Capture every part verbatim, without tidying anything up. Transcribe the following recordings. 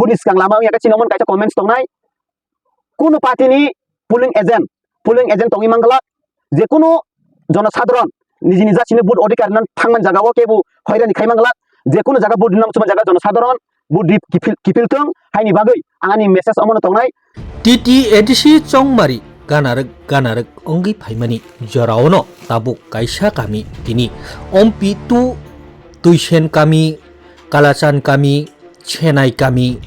Bini swkang lama wngya khe chini omo kaisa comments tongnai. Kunu party ni polling agent, polling agent tongwi manglak, je kunu jonosadharon niji nija sini vote odhikar nan thangman jaga o kebo hoirani khai manglak, je kunu jaga vote rina muchungma jaga jonosadharon vote ri kiphil, kiphil thung, haini bagwi ang ani message omono tongnai. T T A D C Chongmari ganarwk ganarwk wngwi phaimani joraono tabuk kaisa kami tini Ompi two, Tuisen kami, Kalachan kami, Chenai kami,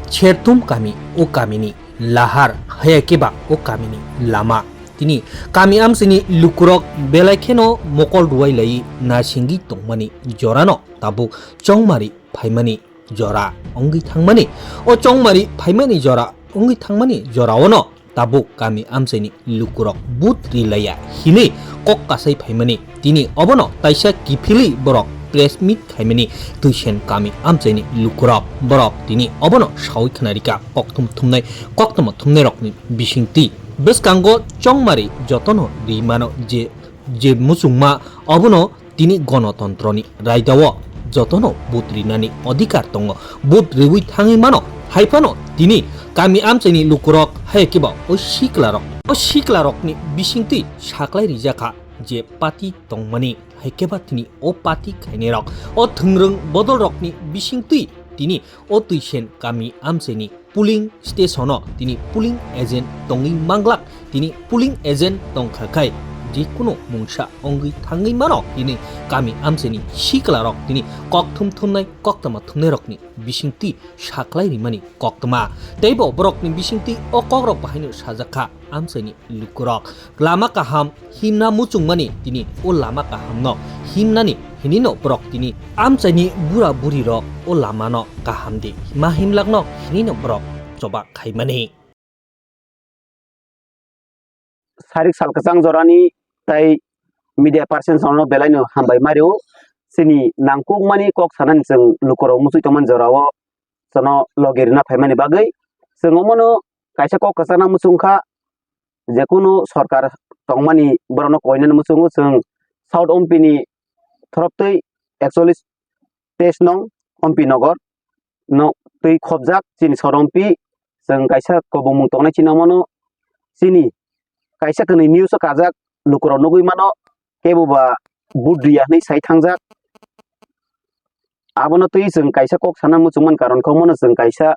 Chertum kami, o kamini lahar, haya keba o kamini lama. Tini kami amchaini lukurok belai kheno mokol ruwai lai nasingwi tongmani jorano tabuk chongmari phaimani jora wngwi thangmani. O chongmari phaimani jora wngwi thangmani joraono tabuk kami amchaini lukurok but rilaiya hinwi kok kasai phaimani. Tini obono taisa kiphilwi borok press meet khaimani Tuisen kami amchaini lukurok. Borok tini obono sawi khwnarikha kokthum thumnai, koktwma thumnairokni bisingtwi. Bwskango chongmari jotono rimano je, je muchungma obono tini gonotontroni raidao jotono vote rinani odhikar tongo. Vote riwi thangwi mano, haiphano tini kami amchaini lukurok hai kebo o siklarok, o siklarokni bisingtwi saklai rijakha je party tongmani, hai keba tini o party khainairok, o thwngrwng bodolrokni bisingtwi tini o Tuisen kami amchaini polling station o tini polling agent tongwi manglak. Tini polling agent tongkha khai jekunu mungsa wngwi thangwi mano. Tini kami amchaini siklarok tini kokthum thumnai, koktwma thumnairokni bisingtwi saklai rimani koktwma. Teibo borokni bisingtwi o kokrok bahaino sajakha amchaini lukurok. Lama kaham himna muchungmani tini o lama kahamno himnani hinino borok tini amchaini bura burirok o lamano kaham di hima himlakno hinino borok choba khaimani. Sarik sal kwchang jorani tai media person sono belaino hambai mario. Chini nangkukmani kok sanani chwng lukurok muchwi tongmani jorao sono logi rwna phaimani bagwi chwng omono kaisa kok kwchana muchungkha. Jekunu sorkar tongmani borokno koinani muchungo chwng South Ompi ni thorop twi ekchollish teis nong Ompi Nogor no twi khopjak chini South Ompi. Chwng kaisa kobongmung tongnai chini omono chini kaisa kwnwi news o kajak lukurok nugwi mano kebo ba vote riya hwnwi sai thangjak. Abono twi chwng kaisa kok sana muchungmani karon khe omono chwng kaisa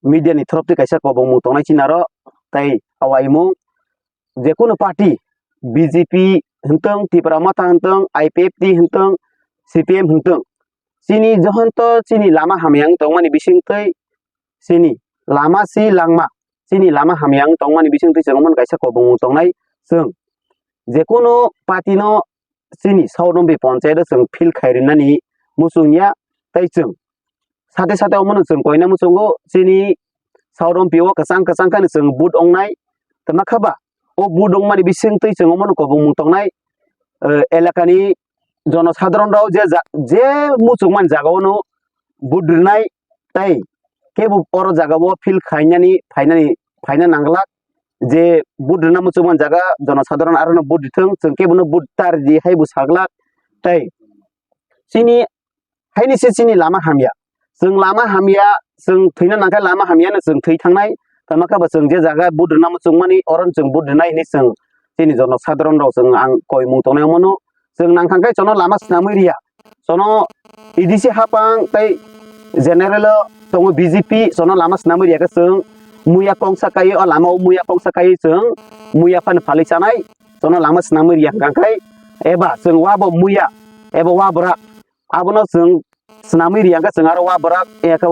media ni thorop twi kaisa kobongmung tongnai chini aro tei awaimung jekunu party B J P hwntwng, Tipra Motha hwntwng, I P F T hwntwng, C P M hwntwng, chini johonto chini lama hamya wng tongmani bisingtwi chini lama si langma chini lama hamya wng tongmani bisingtwi chwng omono kaisa kobongmung tongnai chwng jekunu party no chini South Ompi ponchayat o chwng field khai rwnani muchung ya tei chwng sate sate omono chwng koina muchungo chini South Ompi o kwchang kwchang kheno chwng vote wngnai. Tama khaba o vote wngmani bisingtwi chwng omono kobongmung tongnai, eh, elakani jonosadharon rok je ja-, je muchungmani jaga ono vote rwnai tei kebo oro jaga o field khainani phainani phaina nanglak. Je vote rwna muchungmani jaga jonosadharon arono vote rithwng, chwng kebono vote ta ridi hai bo saglak. Tei chini haini se chini lama hamya. Chwng lama hamya, chwng thwina nangkhe lama hamyano chwng thwi thangnai. Tama khe bo chwng je jaga vote rwna muchungmani, oro chwng vote rwnai hinwi chwng chini jonosadharon rok chwng ang koimung tongnai omono. Chwng nangkha khe chono lama swnamwi riya. Chono A D C hapang tei general o tongo B J P, chono lama swnamwi riya khe chwng muya kongsa kaiwi o lama o muya kongsa kaiwi chwng muya phano phalwi chanai. Chono lama swnamwi riya hwnkha khe eba chwng wabo muya, eba wabra abono chwng swnamwi riya hwnkhe chwng aro wabra eka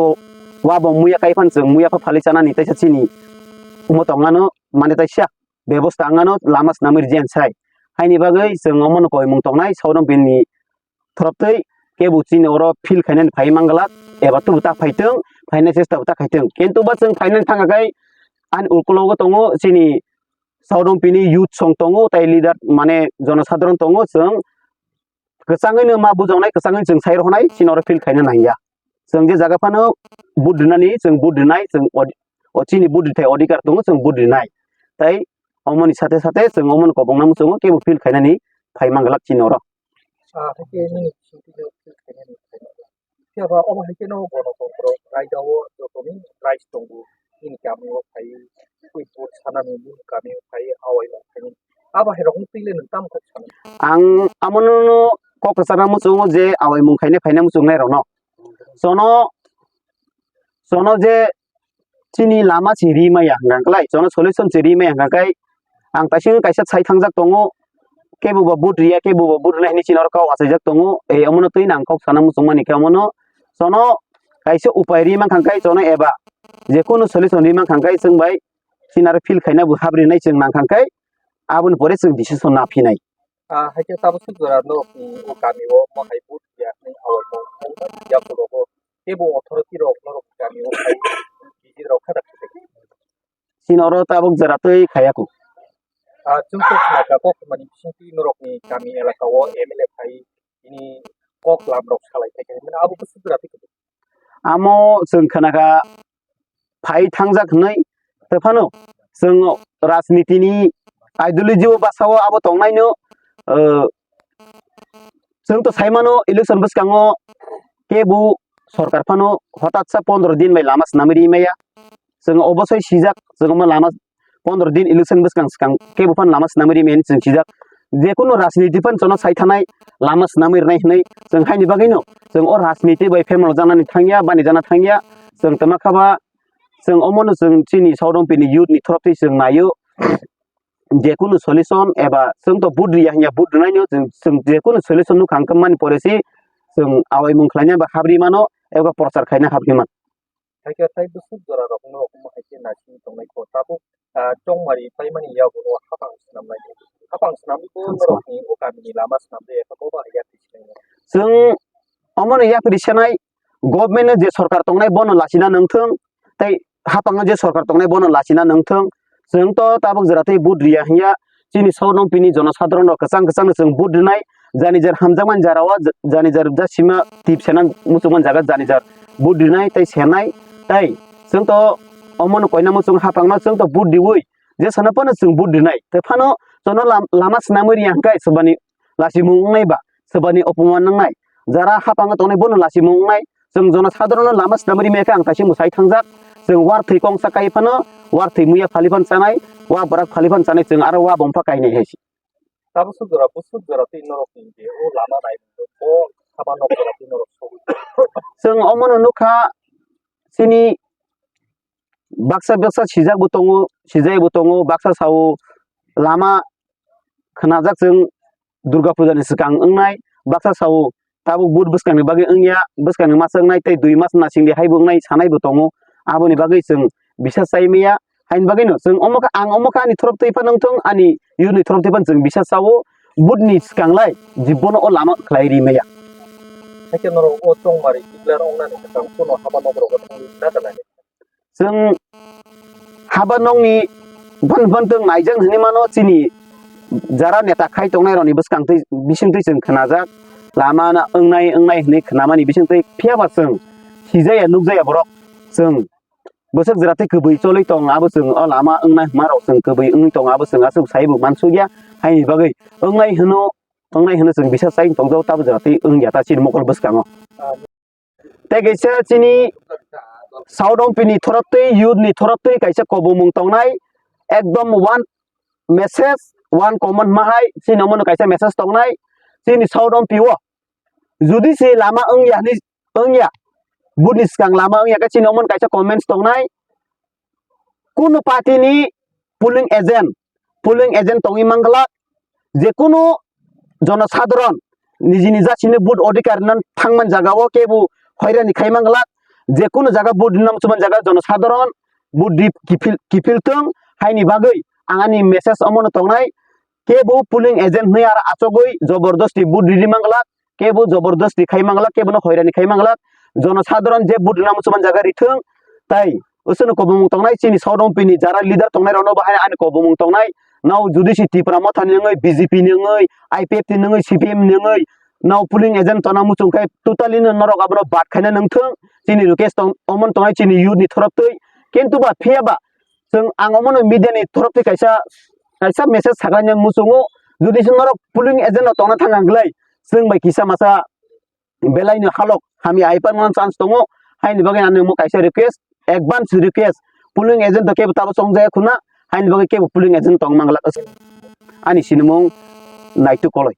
wabo muya kai phano chwng muya pha phalwi chanani teisa chini omo tongmano mane teisa bebosta wngmano lama swnamwi rijani sai. Haini bagwi chwng omono koimung tongnai South Ompi ni thorop twi kebo chini oro field khainani phai manglak eba tubu ta phaitwng, phainai chesta bo ta khaitwng. Kintu ba chwng phainani thangkha khe ani ukulogo tongo chini South Ompi ni youth song tongo, tei leader mane jonosadharon tongo, chwng kwchangwi no ma bujaknai, kwchangwi chwng sai roknai, chini oro field khaina nangya. Chwng je jaga phano vote rinani, chwng vote rinai, chwng od-, o chini vote rithai odhikar tongo, chwng vote rinai. Tei omoni sate sate chwng omoni kobongma muchungo kebo field khainani phai manglak chini oro. Ah, haikhe nini bisingtwi no field khainani phai manglak. Phiya ba omo hai kheno Ganatantro raida o joto ni rights tongo. Nini kami o phai, twi vote sana ni nini kami o phai, awai mung phai. Abo hai rok twi le nwng tamo kok sana? Ang amo no kok sana muchungo je awai mung khaina phaina muchungnai rok no. Sono, sono je chini lama se ri maya hwnkha khlai, chono solution se ri maya hwnkha khe, ang kaisa kaisa sai thangjak tongo, kebo ba vote riya, kebo ba vote rwnai hinwi chini oro kok achaijak tongo. Ei, omono twi nang kok sana muchung mani khe omono chono kaisa upai ri mankha khe chono eba jekunu solution ri mankha khe chwng bai chini aro feel khaina bo hap rinai chwng nangkha khe aboni pore chwng decision na phinai. Ah, hai khe tabuk swk jora norokni o kami o mo hai vote ya hwnwi awai mung yakulogo teibo authority rok norok kami o hai bisi rok khadak khadak. Chini oro tabuk jora twi khaya ku. Ah, chwng khe khna ka kok mani bisingtwi norokni kami elaka o M L A phai tini kok lam rok salai thai khe mane abo swk jora twi. Amo chwng khna ka phai thangjak hwnwi, tei phano chwng rajniti ni ideology o bwsa o abo tongnai no, eh, chwng to sai mano election bwskango kebo sorkar phano hotatsa pondro din bai lama swnamwi ri maya. Chwng obosoi sijak, chwng omo lama pondro din election bwskang swkang kebo phano lama swnamwi ri maya hinwi chwng sijak. Jekunu rajniti phano chono sai thanai lama swnamwi rwnai hinwi chwng haini bagwino chwng o rajniti bai phemlo janani thangya, bani jana thangya. Chwng twma kha ba chwng omono chwng chini South Ompi ni youth ni thorok twi chwng naio. Jekunu solution eba chwng to vote riya hwnya, vote rwnaino chwng, chwng jekunu solution nukha hwnkhe mani pore se chwng awai mung khlaina ba habri mano eba prochar khaina habri mano. Hai khe tai bwswk jora rok no omo hai khe naising tongnai kho tabuk, ah, chongmari paimani yago no hapang swnamnai. Hapang swnamwi bo norokni o kamini lama swnamde eba bo ba ya twi sinai. Chwng omono yapri sanai government no je sorkar tongnai bono lachina nangthwng, tei hapang no je sorkar tongnai bono lachina nangthwng. Chwng to tabuk jora tei vote riya hwnya, chini South Ompi ni jono sadharon rok kwchang kwchang no chwng vote rinai, jani jar hamjakmani jara o, jani jar jasima tip sena muchungmani jaga jani jar vote rinai tei senai, tei chwng to omono koina muchung hapang no chwng to vote riwi je sana phano chwng vote rinai, tei phano jono lam-, lama swnamwi riya hwnkhe swbani lachimung wngnai ba swbani opoman wngnai, jara hapang o tongnai bono lachimung wngnai. Chwng jono sadharon no lama swnamwi rimaya khe ang kaisa mwsai thangjak. Chwng warthwi kongsa kai phano, warthwi muya phali phano chanai, wa bwrak phali phano chanai, chwng aro wa bongpha kainai hai se. Tabuk swk jora, bwswk jora twi norok ni je o lama nai bo haba nok jora twi norok sogwi. Chwng omono nukha, chini baksa baksa sijak bo tongo, sijai bo tongo, baksa sao lama khnajak chwng Durga puja ni swkang wngnai, baksa sao tabuk vote bwskang ni bagwi wngya, bwskang ni masa wngnai tei dui mas nasing di hai bo wngnai sanai bo tongo, aboni bagwi chwng bisa chai maya, haini bagwi no chwng omo kha, ang omo kha ani thorok twi phano wngthung, ani youth ni thorok twi phano chwng bisa sao, vote ni swkang lai jibon o lama khlai ri maya. Hakhe norok o chongmari declare wngnani swkang kuno haba nok rogo thangwi na ta nai? Chwng haba nokni ban ban twng naijak hinwi mano chini jara neta khai tongnai rokni bwskang twi bising twi chwng khnajak lama na wngnai wngnai hinwi khnamani bising twi phiya ba chwng sijaya nukjaya borok chwng bwswk jora tei kwbwi cholwi tong abo chwng o lama wngnai hwnma rok chwng kwbwi wngwi tong abo chwng aswk sai bo mansukya haini bagwi wngnai hwno wngnai hwno chwng bisa sai tongjago tabo jora tei wngya ta chini mokol bwskango. Tei kaisa chini South Ompi ni thorok twi, youth ni thorok twi kaisa kobomung tongnai, ekdom one message, one comment ma hai, chini omono kaisa message tongnai, chini South Ompi o jodi se lama wngya hinwi, wngya, buni swkang lama wngya khe chini omono kaisa comments tongnai, kunu party ni polling agent, polling agent tongwi manglak, jekunu jonosadharon nijini jasini vote odhikar rwna thangmani jagao kebo hoirani khai manglak, jekunu jaga vote rwna muchungmani jaga jonosadharon vote rwi kiphil, kiphil thung, haini bagwi ang ani message omono tongnai, kebo polling agent hinwi aro achogwi jobordosti vote riri manglak, kebo jobordosti khai manglak, kebono hoirani khai manglak, jonosadharon je vote rwna muchungmani jaga rithung, tai usunu kobomung tongnai, chini South Ompi ni jara leader tongnai rokno bo haino ani kobomung tongnai. Nao jodi se Tipra Motha ni wngwi, B J P ni wngwi, I P F T ni wngwi, C P M ni wngwi, nao polling agent tongna muchung khe totally no norok abono bad khaina nangthung. Chini request tong, omono tongnai chini youth ni thorok twi. Kintu ba phiya ba chwng ang omono media ni thorok twi kaisa, kaisa message saklaina muchungo. Jodi se norok polling agent no tongna thang ang glai, chwng bai kisa masa belai no halok hamya hai pan chance tongo. Haini bagwi ani omo kaisa request, advance request, polling agent to kebo tabo chongjaya khuna, haini bagwi kebo polling agent tong mangla. Ani sinimung Naitu Koloi.